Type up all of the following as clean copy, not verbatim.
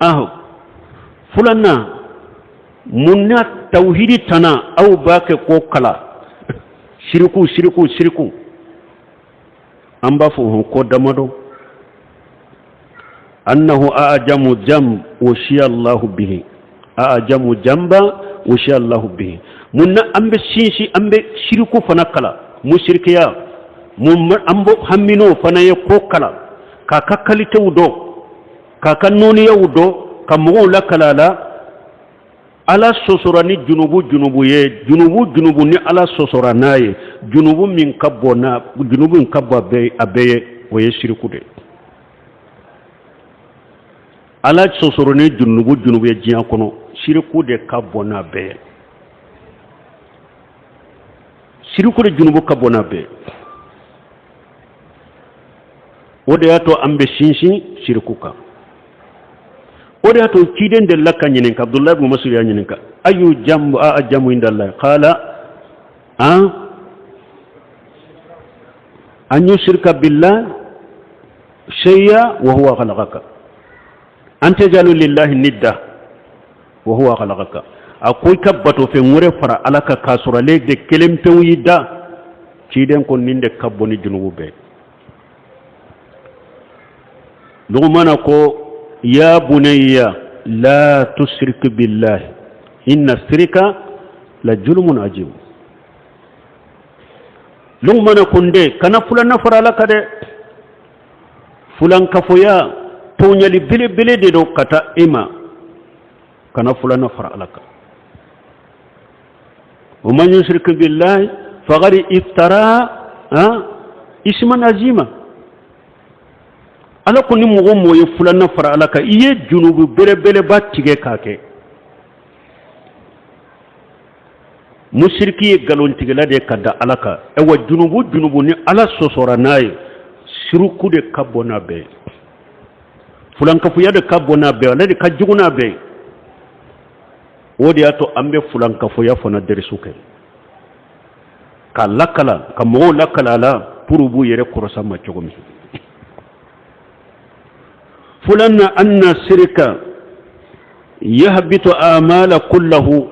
Aho filanan, mun na tawhidi tana aw b'a kɛ ko kala siriku siriku siriku? An b'a fɔ hɔn ko damadɔ annahu a'jamu jamb wushiya Allahu bihi, a'jamu jamba wushiya Allahu bihi. Mun na an bɛ sinsin, an bɛ siriku fana kala, musirikiya? Mun an b'o hamin'o fana ye ko kala, k'a ka kalitew dɔn, k'a ka nɔɔniyaw dɔn, ka mɔgɔw lakala a la? Ala sɔsɔra ni junubu junubu ye, junubu junubu ni Ala sɔsɔra n'a ye, junubu min ka bon n'a junubu min ka bon a bɛɛ ye, o ye siriku de ye. Ala sɔsɔra ni junubu junubu ye diɲɛ kɔnɔ, siriku de ka bon n'a bɛɛ ye. Siriku de junubu ka bon n'a bɛɛ ye. O de y'a to an bɛ sinsin siriku kan. O de y'a to ciden delila ka ɲininka, Abdulayi bin Masud y'a ɲininka: ayu jambu a'jamu inda Allah? Qala an an yushrika billah shay'a wa huwa khalaqaka, an tajalu lillahi nidda wa huwa khalaqaka. A ko i ka batofɛn wɛrɛ fara Ala kan k'a sɔrɔ ale de kelen pewu y'i da. Ciden ko nin de ka bon ni junubu bɛɛ. Lukumana ko: ya bunayya la tushrik billahi inna sirika la julumun ajim. Lukumana ko: n den, kana filanan fara Ala kan dɛ. Fulankafoya tɔɲali belebele de don ka taa e ma. Kana filanan fara Ala kan. Wa man yushrik billahi faqad iftara isman azima. Ala ko ni mɔgɔ mɔgɔ ye filanan fara Ala kan, i ye junubu belebeleba tigɛ k'a kɛ. Musiriki ye nkalontigɛla de ye ka da Ala kan. Ayiwa, junubu junubu ni Ala sɔsɔra n'a ye, siruku de ka bon n'a bɛɛ ye, fulankafoya de ka bon n'a bɛɛ, ale de ka jugu n'a bɛɛ ye. O de y'a to an bɛ fulankafoya fana derisu kɛ ka lakala, ka mɔgɔw lakala a la pour u b'u yɛrɛ kɔrɔsa ma cogo min. Filanan, anna sirika yahbitu amala kullahu.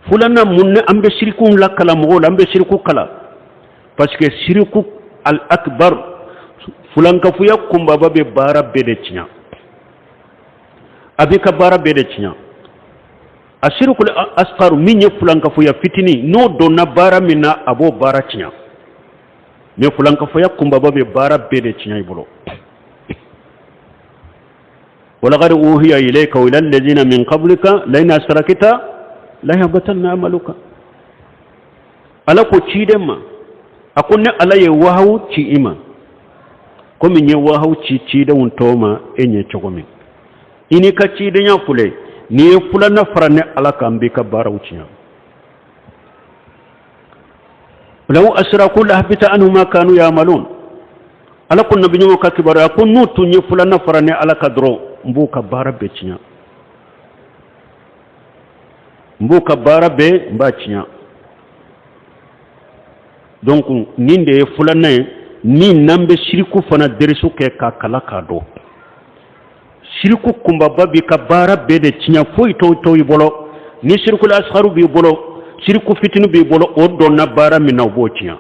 Filanan, mun ne an bɛ siriku lakala mɔgɔw la? An bɛ siriku kala parce que siriku al akbar, fulankafoya kunbaba, bɛ baara bɛɛ de tiɲɛ, a b'i ka baara bɛɛ de tiɲɛ. A sirikul asgar, min ye fulankafoya fitinin, n'o donna baara min na, a b'o baara tiɲɛ. Mais fulankafoya kunbaba bɛ baara bɛɛ de tiɲɛ i bolo. Walaqad uhiya ilayka wa ila alladhina min qablika la in asrakta la yahbatanna amaluka. Ala ko ciden ma, a ko ne Ala ye wahawu ci i ma komi n ye wahawu ci cidenw tɔw ma e ɲɛ cogo min. I n'i ka cidenya filɛ, n'i ye filanan fara ne Ala kan, n b'i ka baaraw tiɲɛ. Law asraku lahabita anhum ma kanu yamalun. Ala ko nabi ɲuman ka kibaruya ko n'u tun ye filanan fara ne Ala kan dɔrɔn, n b'u ka baara bɛɛ tiɲɛ, n b'u ka baara bɛɛ n b'a tiɲɛ. Donc nin de ye filanan ye min n'an bɛ siriku fana derisu kɛ k'a kala k'a dɔn. Siriku kunbaba b'i ka baara bɛɛ de tiɲɛ, foyi t'o to i bolo. Ni sirikul asgaru b'i bolo, siriku fitini b'i bolo, o donna baara min na, o b'o tiɲɛ.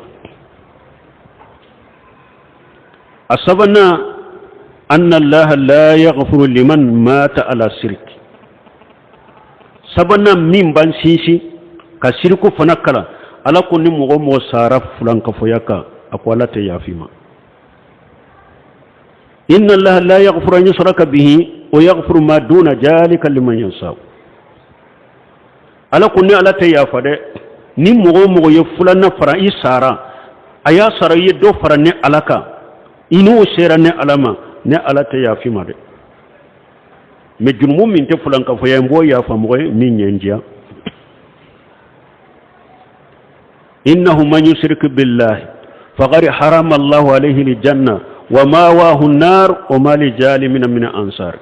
A sabanan, anna allaha la yaghfiru liman mata ala sirik. Sabanan min b'an sinsin ka siriku fana kalan, Ala ko ni mɔgɔ mɔgɔ sara fulankafoya kan, a ko Ala tɛ yafa i ma. Inna allaha la yaghfiru an yushraka bihi wa yaghfiru ma duna zalika liman yasha. Ala ko ni Ala tɛ yafa dɛ, ni mɔgɔ o mɔgɔ ye filanan fara, i sara, a y'a sara i ye dɔ fara ne Ala kan, i n'o sera ne Ala ma, ne Ala tɛ yafa i ma dɛ. Mais jurumu min tɛ fulankafoya, n b'o yafa mɔgɔ ye min ɲɛ n diya. Innahu man yushrik billahi faqad harama Allahu alayhi aljanna wa mawahu an-nar wa ma lizalimina min ansar.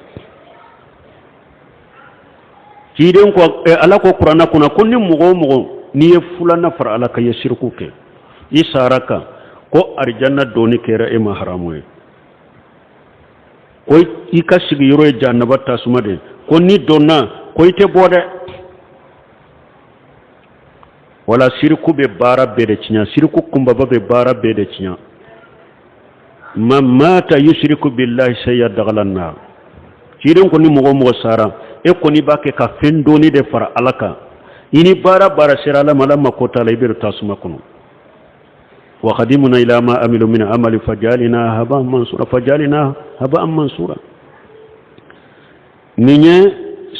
Ciden ko, Ala ko kuranna kɔnɔ ko ni mɔgɔ o mɔgɔ n'i ye filanan fara Ala kan, i ye siriku kɛ, i sara kan, ko arijanna donni kɛra e ma haramu ye. Ko i ka sigiyɔrɔ ye jahanaba tasuma de ye, ko n'i donna ko i tɛ bɔ dɛ. Wala siriku bɛ baara bɛɛ de tiɲɛ, siriku kunbaba bɛ baara bɛɛ de tiɲɛ. Man mata yusiriku billahi shay'a dakhala nar. Ciden ko ni mɔgɔ o mɔgɔ sara, e kɔni b'a kɛ ka fɛn dɔɔni de fara Ala kan, i ni baara baara sera Ala ma, Ala mako t'a la, i bɛ don tasuma kɔnɔ. Wa qadimna ila ma amilu min amali fajalina haba'an mansura, fajalina haba'an mansura. Nin ye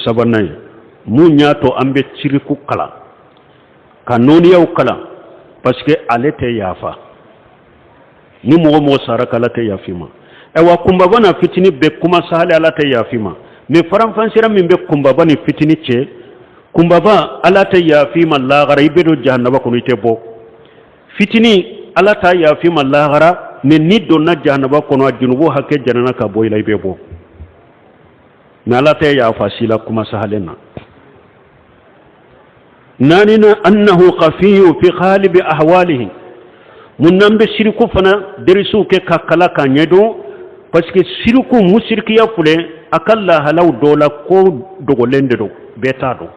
sabanan ye. Mun y'a to an bɛ siriku kalan, ka nɔniyaw kalan? Parce que ale tɛ yafa. Ni mɔgɔ o mɔgɔ sara k'Ala tɛ yafa i ma. Ayiwa, kunbaba n'a fitini bɛɛ kuma sahale, Ala tɛ yafa i ma. Mais faranfansira min bɛ kunbaba ni fitini cɛ, kunbaba Ala tɛ yafa i ma lahara, i bɛ don jahanaba kɔnɔ, i tɛ bɔ. Fitini Ala t'a yafa i ma lahara, mais n'i donna jahanaba kɔnɔ, a junubu hakɛ janana ka bɔ i la, i bɛ bɔ. Mais Ala tɛ yafa si la kuma sahalen na. Naaninan, annahu khafiyu fi ghalibi ahwalihi. Mun n'an bɛ siriku fana derisiw kɛ ka kala k'a ɲɛdɔn? Parce que siriku, musirikiya filɛ, a ka lahalaw dɔ la, ko dogolen de don, bɛɛ t'a dɔn,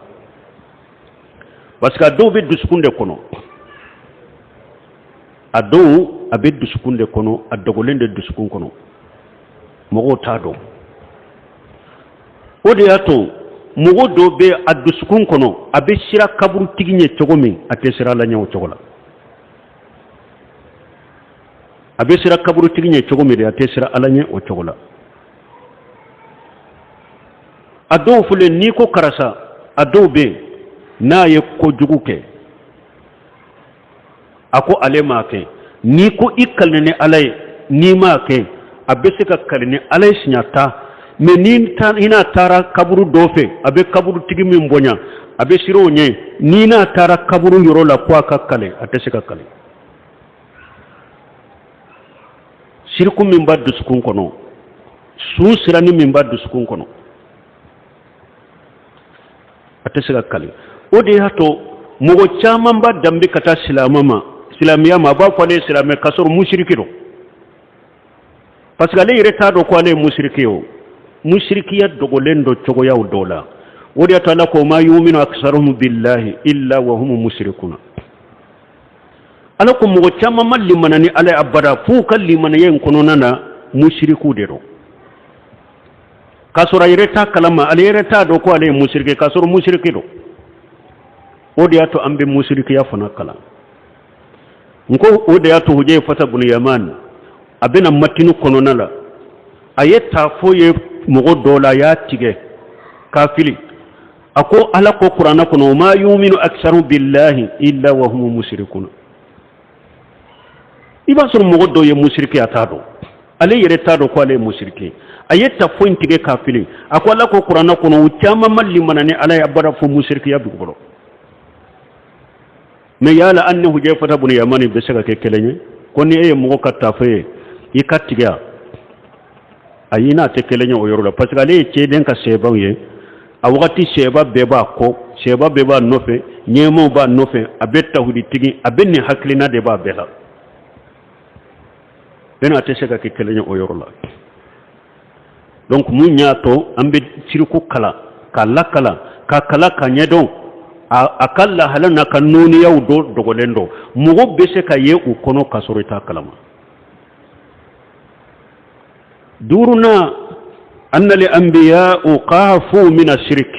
parce que a dɔw bɛ dusukun de kɔnɔ, a dɔw a bɛ dusukun de kɔnɔ, a dogolen de dusukun kɔnɔ, mɔgɔw t'a dɔn. O de y'a to mɔgɔ dɔw bɛ a dusukun kɔnɔ, a bɛ siran kaburutigi ɲɛ cogo min, a tɛ siran Ala ɲɛ o cogo la. A bɛ siran kaburutigi ɲɛ cogo min de, a tɛ siran Ala ɲɛ o cogo la. A dɔw filɛ, n'i ko karisa, a dɔw bɛ yen, n'a ye kojugu kɛ, a ko ale m'a kɛ. N'i ko i kali ni Ala ye n'i m'a kɛ, a bɛ se ka kali ni Ala ye siɲɛ 10. Mais ni i n'a taara kaburu dɔ fɛ, a bɛ kaburutigi min bonya, a bɛ siran o ɲɛ, n'i n'a taara kaburu yɔrɔ la ko a ka kali, a tɛ se ka kali. Siriku min b'a dusukun kɔnɔ, sun siranni min b'a dusukun kɔnɔ, a tɛ se ka kali. O de y'a to mɔgɔ caman b'a danbe ka taa silamɛ ma, silamɛya ma, a b'a fɔ ale ye silamɛ k'a sɔrɔ musiriki don, parce que ale yɛrɛ t'a dɔn ko ale ye musiriki ye. O musirikiya dogolen don cogoyaw dɔw la. O de y'a to Ala ko ma yuminu aksaruhum billahi illa wa hum musirikuna. Ala ko mɔgɔ caman ma limana ni Ala ye abada f'u ka limanaya in kɔnɔna na musiriku de don, k'a sɔrɔ a yɛrɛ t'a kalama, ale yɛrɛ t'a dɔn ko ale ye musiriki, k'a sɔrɔ musiriki don. O de y'a to an bɛ musirikiya fana kalan. N ko o de y'a to Hujayifata bunu Yaman, a bɛna matinu kɔnɔna la, a ye taafo ye mɔgɔ dɔ la, a y'a tigɛ k'a fili. A ko Ala ko kuranɛ kɔnɔ ma yuminu aksaru billahi illa wa hum musirikuna. I b'a sɔrɔ mɔgɔ dɔw ye musiriki, a t'a dɔn, ale yɛrɛ t'a dɔn ko ale ye musiriki. A ye tafo in tigɛ k'a fili, a ko Ala ko kuranɛ kɔnɔ u caman ma limana ni Ala ye abada fo musirikiya b'u kɔrɔ. Mais yala an ni Hujayifata bunu Yamani bɛ se ka kɛ kelen ye ko ni e ye mɔgɔ ka tafo ye, i ka tigɛ? Ayi, n'a tɛ kelen ye o yɔrɔ la, parce que ale ye cɛden ka sɛbaw ye a wagati, sɛba bɛɛ b'a kɔ, sɛba bɛɛ b'a nɔfɛ, ɲɛmaw b'a nɔfɛ, a bɛ tawhiditigi, a bɛ nin hakilina de b'a bɛɛ la. Bɛna a tɛ se ka kɛ kelen ye o yɔrɔ la. Donc mun y'a to an bɛ siriku kalan, k'a lakalan, k'a kalan ka ɲɛdɔn a ka lahala n'a ka nɔniyaw dɔ dogolen don, mɔgɔ bɛ se ka ye u kɔnɔ k'a sɔrɔ i t'a kalama. Duurunan, anna al anbiya khafu min ashirik.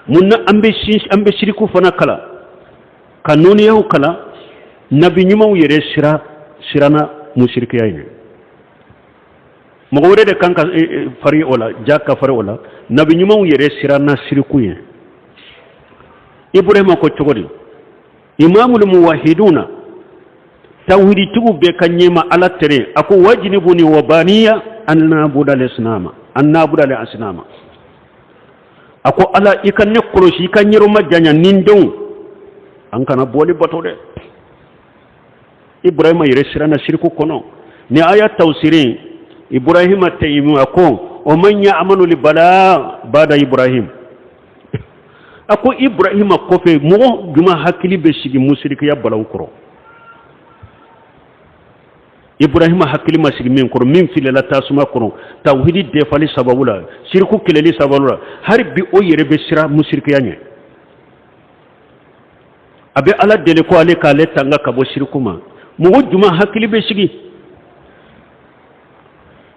Mun na an bɛ siriku fana kalan, ka nɔniyaw kalan? Nabi ɲumanw yɛrɛ siranna musirikiya in. Mɔgɔ wɛrɛ de kan ka fari o la, ja ka fari o la. Nabi ɲumanw yɛrɛ siranna siriku ye. Ibrahima ko cogo di? Imamul muwahiduna, tawhiditigiw bɛɛ ka ɲɛma, Ala tere, a ko wajinibuni wa baniya an nabuda al-asnama, an nabuda al-asnama. A ko Ala, i ka ne kɔlɔsi, i ka n yɔrɔ majanya ni n denw, an kana bɔli bato dɛ. Ibrahima yɛrɛ siranna siriku kɔnɔ. Ni aya tawsiri Ibrahima tɛyimu, a ko o man ya'manu li bala bada Ibrahim. A ko Ibrahima kɔfɛ, mɔgɔ jumɛn hakili bɛ sigi musirikiya balaw kɔrɔ? Ibrahima hakili ma sigi min kɔrɔ, min filila tasuma kɔnɔ tawhidi defali sababu la, siriku kɛlɛli sababu la, hali bi o yɛrɛ bɛ siran musirikiya ɲɛ. A bɛ Ala deli ko ale k'ale tanga ka bɔ siriku ma. Mɔgɔ jumɛn hakili bɛ sigi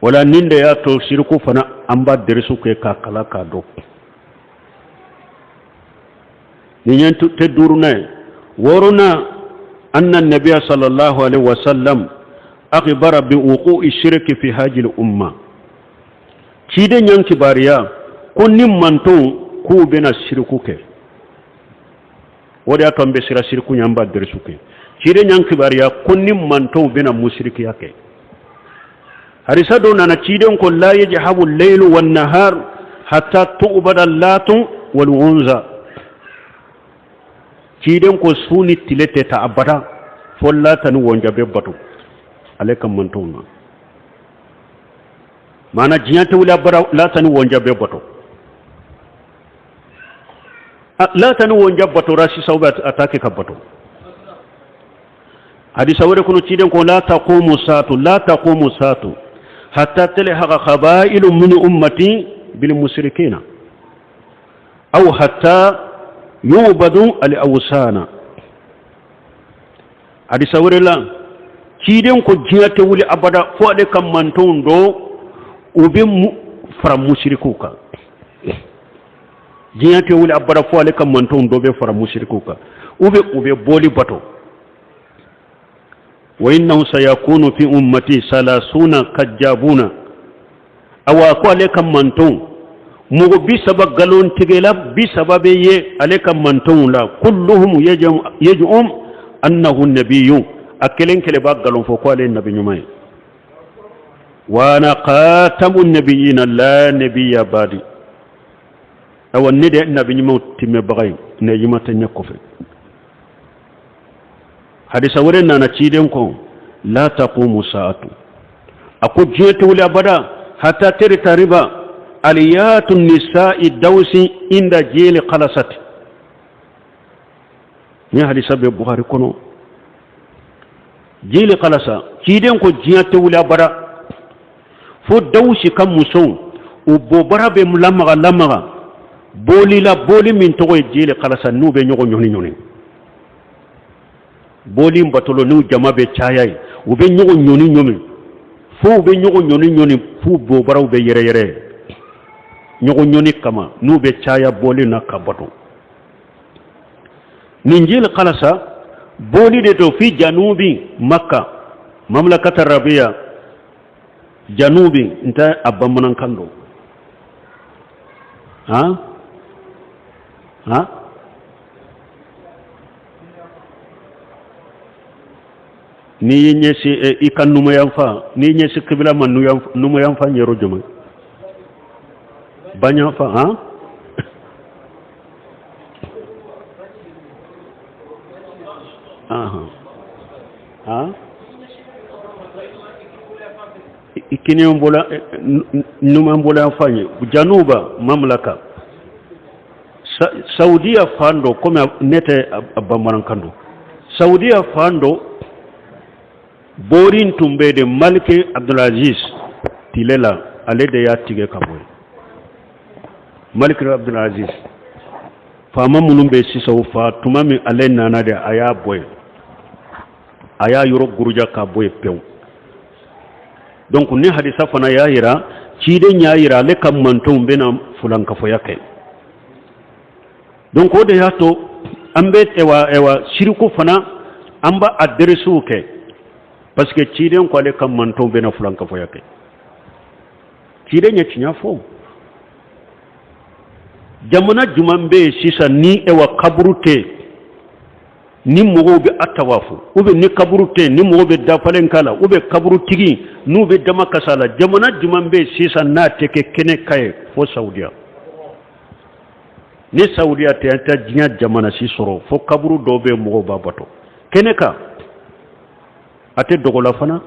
wala? Nin de y'a to siriku fana an b'a derisu kɛ k'a kalan k'a dɔn. Nin ye tɛ duurunan ye. Wɔɔrɔnan, anna nabiya sallallahu alaihi wasallam akhbara bi wuqu'i shirki fi hajil umma. Ciden y'an kibaruya ko ni mantonw k'u bɛna siriku kɛ. O de y'a to an bɛ siran siriku ɲɛ, an b'a derisu kɛ. Ciden y'an kibaruya ko ni mantonw bɛna musirikiya kɛ. Hadisa dɔ nana, ciden ko la yajhabu leylu wan nahar hatta tu'bada latu wal unza. Ciden ko su ni tile tɛ ta abada fo Lata ni wonja bɛ bato ale ka mantonw na. Maana diɲɛ tɛ wuli abada Lata ni wonja bɛ bato. Lata ni wonja batora sisan, bɛ a ta kɛ ka bato. Hadisa wɛrɛ kɔnɔ, ciden ko la taqumu saatu la taqumu saatu hatta talhaqa qabailu min ummati bil mushrikina aw hatta yubadu al awsana. Hadisa wɛrɛ la, ciden ko diɲɛ tɛ wuli abada fo ale ka mantonw dɔ u bɛ fara musirikuw kan. Diɲɛ tɛ wuli abada fo ale ka mantonw dɔ bɛ fara musirikuw kan, u bɛ u bɛ boli bato. Wa innahu sayakunu fi ummati salasuna kajabuna. Awa ko ale ka mantonw mɔgɔ 30, nkalontigɛla 30 bɛ ye ale ka mantonw la. Kulluhum yaj'um annahu nabiyyun. A kelen kelen b'a nkalon fɔ ko ale ye nabi ɲuman ye. Wa ana khatamu nabiyina la nabiyya ba'di. Awa ne de nabi ɲumanw timɛbaga ye, nabi ɲuman tɛ ne kɔfɛ. Hadisa wɛrɛ nana, ciden ko la taqumu sa'atu, a ko diɲɛ tɛ wuli abada hatta tartariba aliyatu nisa'i dawsi inda jeli qalasat. Ni hadisa bɛ Bukhari kɔnɔ. Jeli kalasa, ciden ko diɲɛ tɛ wuli abada fo Dawusi ka musow u bobara bɛ lamaga lamaga boli la, boli min tɔgɔ ye jeli kalasa, n'u bɛ ɲɔgɔn ɲɔni ɲɔni boli batolo, n'u jama bɛ caya ye, u bɛ ɲɔgɔn ɲɔni ɲɔni fo u bɛ ɲɔgɔn ɲɔni ɲɔni f'u bobaraw bɛ yɛrɛyɛrɛ ɲɔgɔn ɲɔni kama, n'u bɛ caya boli na ka bato. Nin jeli kalasa boli de don fi janubi Makka, mamlakata arabiya janubi. N tɛ a bamanankan dɔn. Han han, n'i y'i ɲɛsin i ka numayanfan, n'i ɲɛsin kibila ma, numayanfan yɔrɔ jumɛn? Bayanfan? Han, han, i kini bolo, numan boloyanfan ye januba mamlaka Saudiya fan dɔ. Komi ne tɛ a bamanankan dɔn, Saudiya fan dɔ bori tun bɛ de Maliki Abdulaziz tile la, ale de y'a tigɛ ka bɔ yen. Maliki Abdulaziz, faama minnu bɛ sisan, o fa tuma min ale nana de, a y'a bɔ yen, a y'a yɔrɔ guruja ka bɔ yen pewu. Donc ni hadisa fana y'a yira, ciden y'a yira ale ka mantonw bɛna fulankafoya kɛ. Donc o de y'a to an bɛ ewa ewa siriku fana an b'a a deresiw kɛ, parce que ciden ko ale ka mantonw bɛna fulankafoya kɛ. Ciden ye tiɲɛ fɔ. Jamana jumɛn bɛ yen sisan ni ewa kaburu tɛ yen ni mɔgɔw bɛ a tawafu, ou bien ni kaburu tɛ yen ni mɔgɔw bɛ dafalen k'a la, ou bien kaburutigi n'u bɛ dama kasa la? Jamana jumɛn bɛ yen sisan n'a tɛ kɛ kɛnɛ kan ye fo Saudiya? Ni Saudiya tɛ, an tɛ diɲɛ jamana si sɔrɔ fo kaburu dɔw bɛ yen, mɔgɔw b'a bato kɛnɛ kan, a tɛ dogo la fana.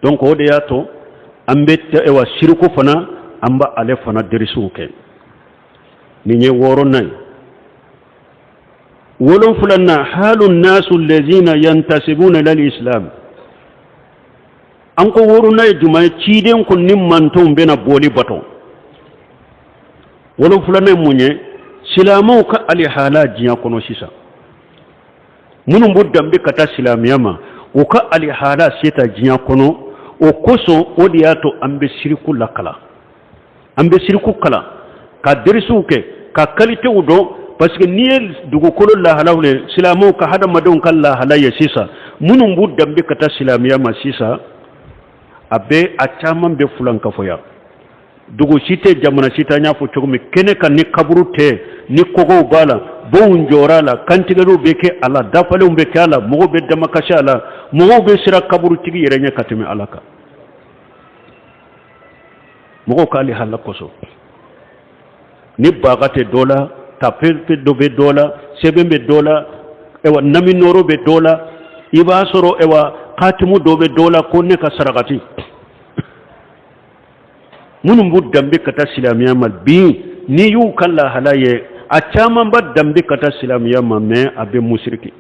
Donc o de y'a to an bɛ ewa siriku fana an b'a ale fana derisiw kɛ. Nin ye wɔɔrɔnan ye. Wolonfilanan, halu nasu lezina yantasibuna ila islam. An ko wɔɔrɔnan ye jumɛn ye? Ciden ko ni mantonw bɛna bɔli bato. Wolonfilanan ye mun ye? Silamɛw ka alihala diɲɛ kɔnɔ sisan, minnu b'u danbe ka taa silamɛya ma, u ka alihala seta diɲɛ kɔnɔ. O kosɔn, o de y'a to an bɛ siriku lakala, an bɛ siriku kalan, ka derisiw kɛ, ka kalitew dɔn, parce que n'i ye dugukolo lahalaw ye, silamɛw ka hadamadenw ka lahala ye sisan, minnu b'u danbe ka taa silamɛya ma sisan, a bɛ a caman bɛ fulankafoya. Dugu si tɛ, jamana si tɛ, an y'a fɔ cogo min, kɛnɛ kan ni kaburu tɛ, ni kogow b'a la, bonw jɔra a la, kantigɛliw bɛ kɛ a la, dafalenw bɛ kɛ a la, mɔgɔw bɛ damakasi a la, mɔgɔw bɛ siran kaburutigi yɛrɛ ɲɛ ka tɛmɛ Ala kan. Mɔgɔw ka alihala kosɔn, ni baga tɛ dɔ la, tafe dɔ bɛ dɔ la, sɛbɛn bɛ dɔ la, ayiwa, naminɔrɔ bɛ dɔ la, i b'a sɔrɔ, ayiwa, katimu dɔ bɛ dɔ la ko ne ka sarakati. Minnu b'u danbe ka taa silamɛya ma bi, n'i y'u ka lahala ye, a caman b'a danbe ka taa silamɛya ma, mais a bɛ musiriki.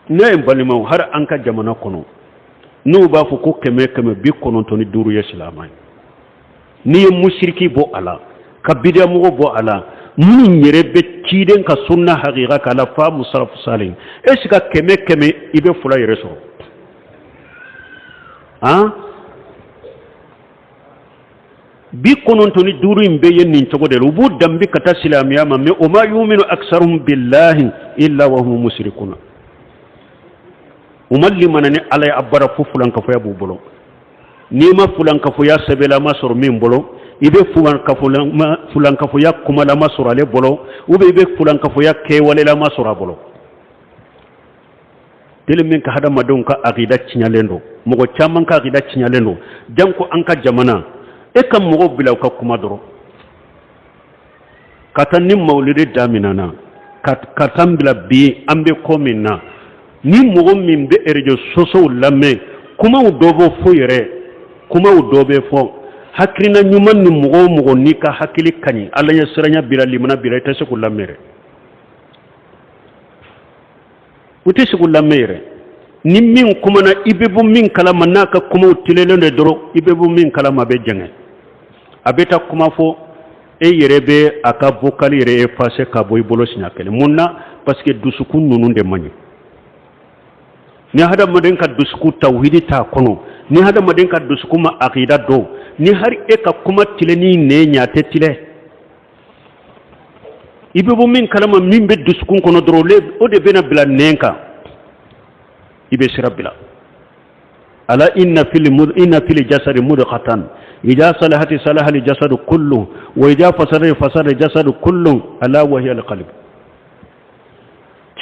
Ne ye balimaw, hali an ka jamana kɔnɔ, n'u b'a fɔ ko 195 ye silamɛ ye, n'i ye musiriki bɔ a la, ka bidiyamɔgɔ bɔ a la, minnu yɛrɛ bɛ ciden ka sunna hakika k'a la faamu salafu salih, est ce que 100 i bɛ fila yɛrɛ sɔrɔ? Han, 95 in bɛɛ ye nin cogo de la. U b'u danbe ka taa silamɛya ma, mais o ma yuminu aksaruhum billahi illa wa hum mushrikuna. U ma limana ni Ala ye abada fo fulankafoya b'u bolo. N'i ma fulankafoya sɛbɛlama sɔrɔ min bolo, i bɛ fulankafoya kumalama sɔrɔ ale bolo, ou bien i bɛ fulankafoya kɛwalelama sɔrɔ a bolo. Tellement que hadamadenw ka akida tiɲɛlen don, mɔgɔ caman ka akida tiɲɛlen don, janko an ka jamana. E ka mɔgɔw bila u ka kuma dɔrɔn ka taa ni mawulidi daminɛna ka taa bila bi, an bɛ ko min na, ni mɔgɔ min bɛ réseaux sociaux lamɛn, kumaw dɔ bɛ fɔ yɛrɛ, kumaw dɔ bɛ fɔ hakilina ɲuman ni mɔgɔ o mɔgɔ n'i ka hakili ka ɲi, Ala ɲɛ siranya b'i la, limana b'i la, i tɛ se k'u lamɛn yɛrɛ, u tɛ se k'u lamɛn yɛrɛ. Ni min kumana, i bɛ bɔ min kalama, n'a ka kumaw tilelen de dɔrɔn, i bɛ bɔ min kalama, a bɛ jɛngɛ, a bɛ taa kuma fɔ, e yɛrɛ bɛ a ka vocal yɛrɛ effacer ka bɔ i bolo siɲɛ kelen. Mun na? Parce que dusukun ninnu de man ɲi. Ni hadamaden ka dusukun tawhidi t'a kɔnɔ, ni hadamaden ka dusukun ma akida dɔn, ni hali e ka kuma tilenni nɛ ɲɛ, a tɛ tilen. I bɛ bɔ min kalama, min bɛ dusukun kɔnɔ dɔrɔn, o de bɛna bila nɛn kan, i bɛ sira bila. Ala inna fil inna fil jasadi mudghatan idha salahati salaha al jasadu kullu wa idha fasada fasada al jasadu kullu ala wa hiya al qalb.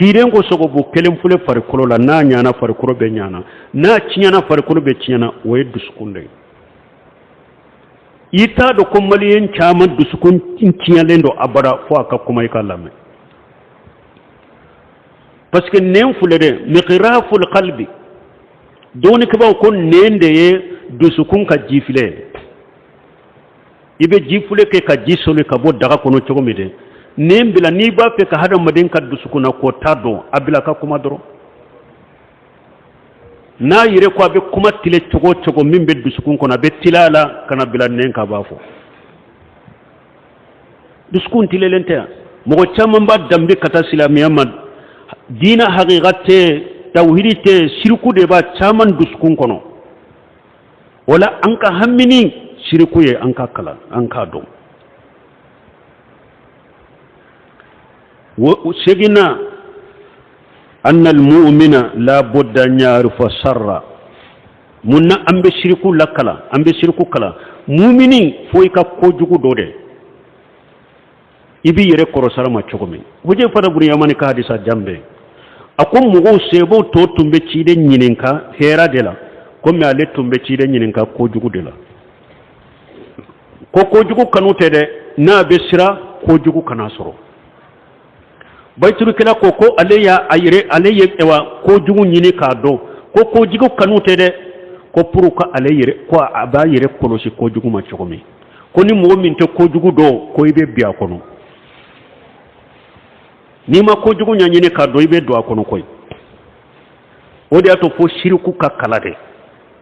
Ciden ko sogobu kelen filɛ farikolo la, n'a ɲana, farikolo bɛɛ ɲana, n'a tiɲɛna, farikolo bɛɛ tiɲɛna. O ye dusukun de ye. I t'a dɔn ko maliyɛn caman dusukun tiɲɛlen don abada fo a ka kuma i ka lamɛn, parce que nɛn filɛ dɛ, miqraful qalbi, dɔnnikɛbaaw ko nɛn de ye dusukun ka jifilen ye. I bɛ jifilen kɛ ka ji soli ka bɔ daga kɔnɔ cogo min dɛ, nɛn bila, n'i b'a fɛ ka hadamaden ka dusukunna ko ta dɔn, a bila ka kuma dɔrɔn. N'a yɛrɛ ko a bɛ kuma tile cogo o cogo, min bɛ dusukun kɔnɔ, a bɛ tila a la ka na bila nɛn kan, b'a fɔ dusukun tilelen tɛ yan. Mɔgɔ caman b'a danbe ka taa silamɛya ma, diinɛ hakika tɛ, tawhidi tɛ, siriku de b'a caman dusukun kɔnɔ. O la, an ka hami ni siriku ye, an ka kalan, an k'a dɔn. Seginna, anna almu'mina la budda an ya'rifa sarra. Mun na an bɛ siriku lakalan, an bɛ siriku kalan? Mumini, fo i ka kojugu dɔ de, i b'i yɛrɛ kɔrɔsara ma cogo min. Hujefata bun Yamani ka hadisa jan bɛ, a ko mɔgɔw sebaw tɔ tun bɛ ciden ɲininka hɛra de la, komi ale tun bɛ ciden ɲininka kojugu de la. Ko kojugu kanu tɛ dɛ, n'a bɛ siran kojugu kana sɔrɔ. Bayiturukɛla ko ko ale y'a a yɛrɛ, ale ye wa kojugu ɲini k'a dɔn, ko kojugu kanu tɛ dɛ, ko pour que ale yɛrɛ ko a b'a yɛrɛ kɔlɔsi kojugu ma cogo min. Ko ni mɔgɔ min tɛ kojugu dɔn, ko i bɛ bin a kɔnɔ. N'i ma kojugu ɲɛɲini k'a dɔn, i bɛ don a kɔnɔ koyi. O de y'a to fo siriku ka kalan de,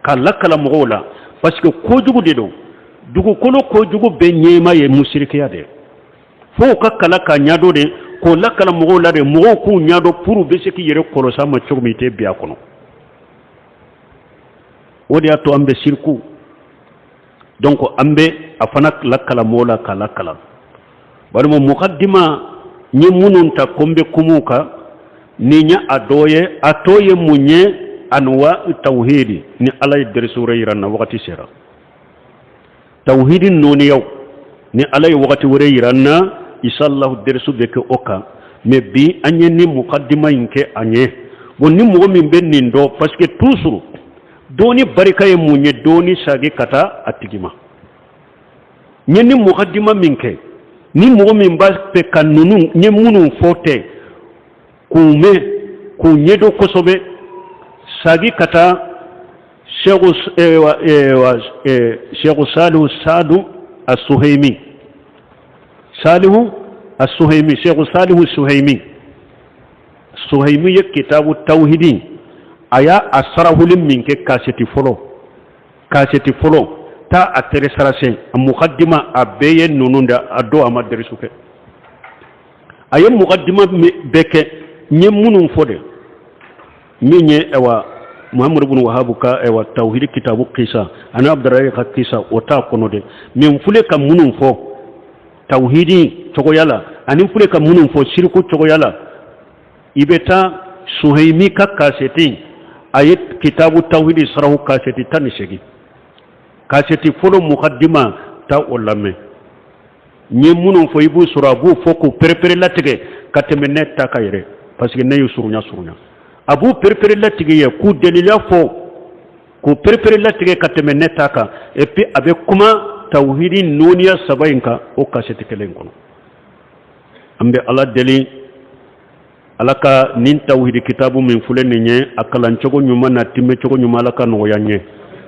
k'a lakala mɔgɔw la, parce que kojugu de don. Dugukolo kojugu bɛɛ ɲɛma ye musirikiya de ye. Fo ka kalan k'a ɲɛdɔn de, k'o lakala mɔgɔw la de, mɔgɔw k'u ɲɛdɔn pour u bɛ se k'i yɛrɛ kɔlɔsi a ma cogo min i tɛ bin a kɔnɔ. O de y'a to an bɛ siriku, donc an bɛ a fana lakala mɔgɔw la, k'a lakala. Balima, mukadima n ye minnu ta ko n bɛ kuma u kan, nin ye a dɔ ye. A tɔ ye mun ye? Anwa tawhidi. Ni Ala ye dɛrɛsi wɛrɛ yira n na, wagati sera, tawhidi nɔɔniyaw, ni Ala ye wagati wɛrɛ yira n na, inshallah dɛrɛsu bɛ kɛ o kan. Mais bi an ye ni mukadima in kɛ an ye. Bon, ni mɔgɔ min bɛ nin dɔn, parce que toujours dɔɔni barika ye mun ye? Dɔɔni sagi ka taa a tigi ma. N ye ni mukadima min kɛ, ni mɔgɔ min b'a fɛ ka ninnu n ye minnu fɔ tɛ k'u mɛn, k'u ɲɛdɔn kosɛbɛ, sagi ka taa Sɛku Salihu Sadu Asuhayimi, Salihu Asuhayimi, Sɛku Salihu Suhayimi. Suhayimi ye kitabu tawhidi, a y'a a sarahuli min kɛ, kasɛti fɔlɔ, kasɛti fɔlɔ taa a télécharger. A mukadima a bɛɛ ye ninnu da. A don a ma dɛrisu kɛ, a ye mukadima bɛɛ kɛ. N ye minnu fɔ de, min ye ayiwa Muhamadu bin Wahabu ka ayiwa tawhidi kitabu kisa ani Abudulayi ka kisa, o t'a kɔnɔ dɛ. Mais n filɛ ka minnu fɔ tawhidi cogoya la ani n filɛ ka minnu fɔ siriku cogoya la, i bɛ taa Suhayimi ka kasɛti, a ye kitabu tawhidi sarahu kasɛti 18, kasɛti fɔlɔ mukadima, taa o lamɛn. N ye minnu fɔ, i b'u sɔrɔ a b'u fɔ k'u perepere latigɛ ka tɛmɛ ne ta kan yɛrɛ, parce que ne y'u surunya surunya. A b'u perepere latigɛ ye k'u daliluya fɔ, k'u perepere latigɛ ka tɛmɛ ne ta kan. Et puis a bɛ kuma tawhidi nɔɔniya saba in kan o kasɛti kelen in kɔnɔ. An bɛ Ala deli, Ala ka nin tawhidi kitabu min filɛ nin ye, a kalancogo ɲuman n'a timɛcogo ɲuman, Ala ka nɔgɔya n ye.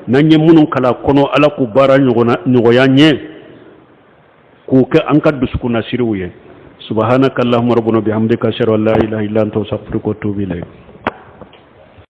N'an ye minnu kalan kɔnɔ, Ala k'u baara nɔgɔya n ye, k'u kɛ an ka dusukunnasiriw ye. Subhanaka allahumma rabbana bihamdika, ashhadu an la ilaha illa anta, astaghfiruka wa atubu ilayk.